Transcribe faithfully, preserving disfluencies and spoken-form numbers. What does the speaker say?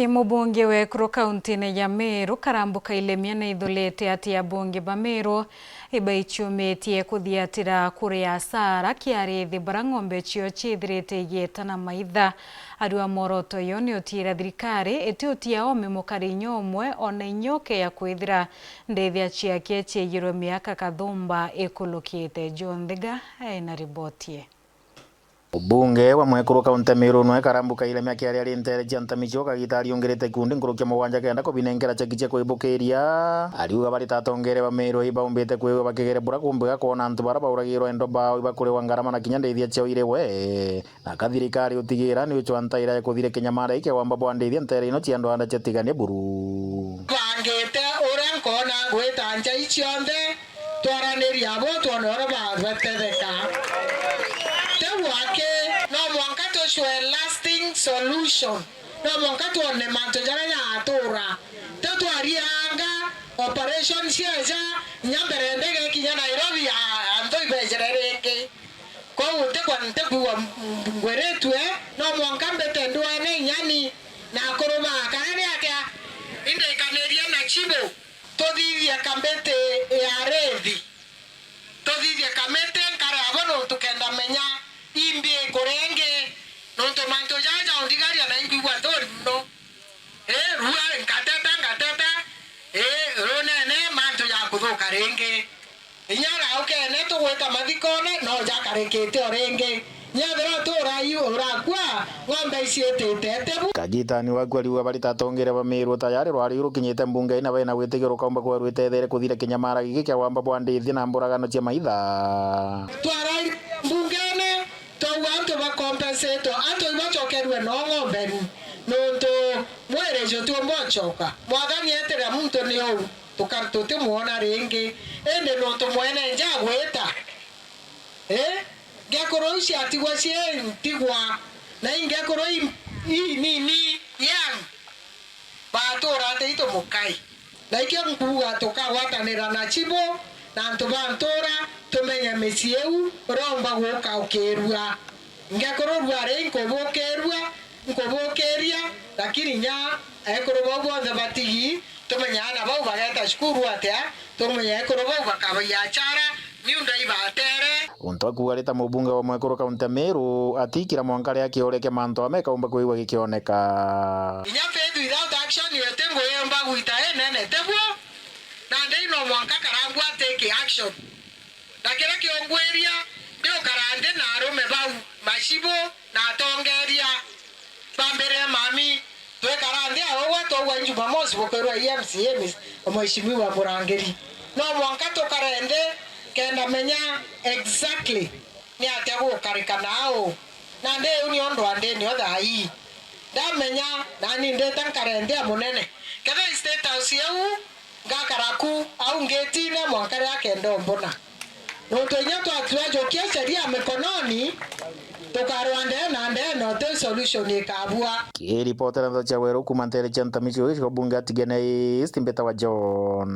Mubunge wa ekuru kauntine ya Meru, Karambu Kailemia, naithulite ati abunge ba Meru ibaichumitie kuthiatira kuria asara kia arithi bara ng'ombe cio ciithirite igieta na maitha. Arua mworoto uyu ni utiira thirikari itiutia oome mukari inya umwe ona inyoke ya kwithira ndithia ciake ciiyirwe miaka kathumba ikulukite. John Thiga ena riboti ii. Mubunge wa mwekuru kaunti ya Meru nwe Karambu Kailemia akiaria ari nteere cia ntami cio kagita ariungirite ikundi nkuruki ya mugwanja kenda kubinengera cheki cia kwibukiria. Ariuga bari ta atongeria ba Meru ibaumbite kwigua bakigere bura kumbiga kwona antu bara bauragirwa endo bao ibakuriwa ngarama na kinya ndithia ciao iri we. Na ka thirikari utigira ni uchwa ntaira ya kuthire kinyamara iki wamba bwa ndithia nteere ino cia ndwanda cia tigania buru. Bangite uria nkona ngwita nja icionthe, twaranirie abo twone uria ba-, batetheka. Tiu aki, no mwanka tucwe lasting solution. No mwanka twone mantu jaria jaatura. Tiu twarianga operation cieja, inya mbere ndege ikinya Nairobi, a-, antu ibejere ringi. Kwou ntikwa-, ntikwigua ngwiritue, no mwanka mbite ndwene inyani na akuru ba akara ni atia? Indikanirie na chibu. Tuthithie kamiti ya arithi. Tuthithie kamiti nkare abo nontu kenda menya imbi ikurengi. Nontu mantu jaja undigaria na inkwigua nthoni muno. Ii, rua, nkateta, nkateta. Ii, runene mantu jakuthuka ringi. Inya raukene tugwita mathikone, no jakarikite o ringi. Nyethira turai urakua, ng'ombe iciitite itibu. Kagitani waku ariuga bari ta atongeria ba Meru tayari rwari rukinyite mbunge ina bena witigiro kaumba kwerwa itethere kuthira kinyamara giki kia wamba bwa ndithia na mburagano cia maitha. Twarari mbungene, twauga antu ba compensate, antu ibacokerwe no ng'ombe ni. Nontu mwiri jutiumba ucoka. Mwathani etire muntu ni uu. Tuka-, tutimwona ringi. Indi nontu mwene nja agwita, ii, ngekuru iu ciatigwa cii ntigwa, na ingekuru i-, inini, young, batura ati itu mukai. Na ikio nkuuga tukagwatanira na chibu na antu ba ntura, tumenye micii iu uria umba gukaukirua. Ngekuru rwari nkubukirua, nkubukiria, lakini nya ekuru bau bonthe batigi, tumenye aana bau bageta cukuru atia, tumenye ekuru bau bakabiachara, miunda ibatere. Untu akuuga ari ta mubunge wa mwekuru kaunti ya Meru, atikira mwanka riria kiuria kia mantu amwe kaumba kwigua gikioneka. Inya faith without action iti ngugi yumba gwita inene, tibuo? Nandi no mwanka Karangwa atake action. Na kiria kiungwiria, ndi ukara nthi na arume bau, machibu na atongeria. Bambirire mami, twikara nthi augwa twaugwa Jumamosi bukwirwa i M C A, Miss, Mheshimiwa Murangiri. No mwanka tukare nthi kenda menya exactly ni atia gukarika na au. Nandi iu nio ndwandini o thaa ii. Ndamenya nani ndita nkare nthi a munene. Kethira i State House iu, ngakara ku au ngitine mwanka riria akenda umbona. Nontu inya twatua jukia sheria mikononi, tukarwa ndee na ndee, na uti solution ikabua. Kiripotera Ndeto cia Weru kuuma nteere cia Ntamichi, gicigo bunge ya Tigania East, mbitawa John.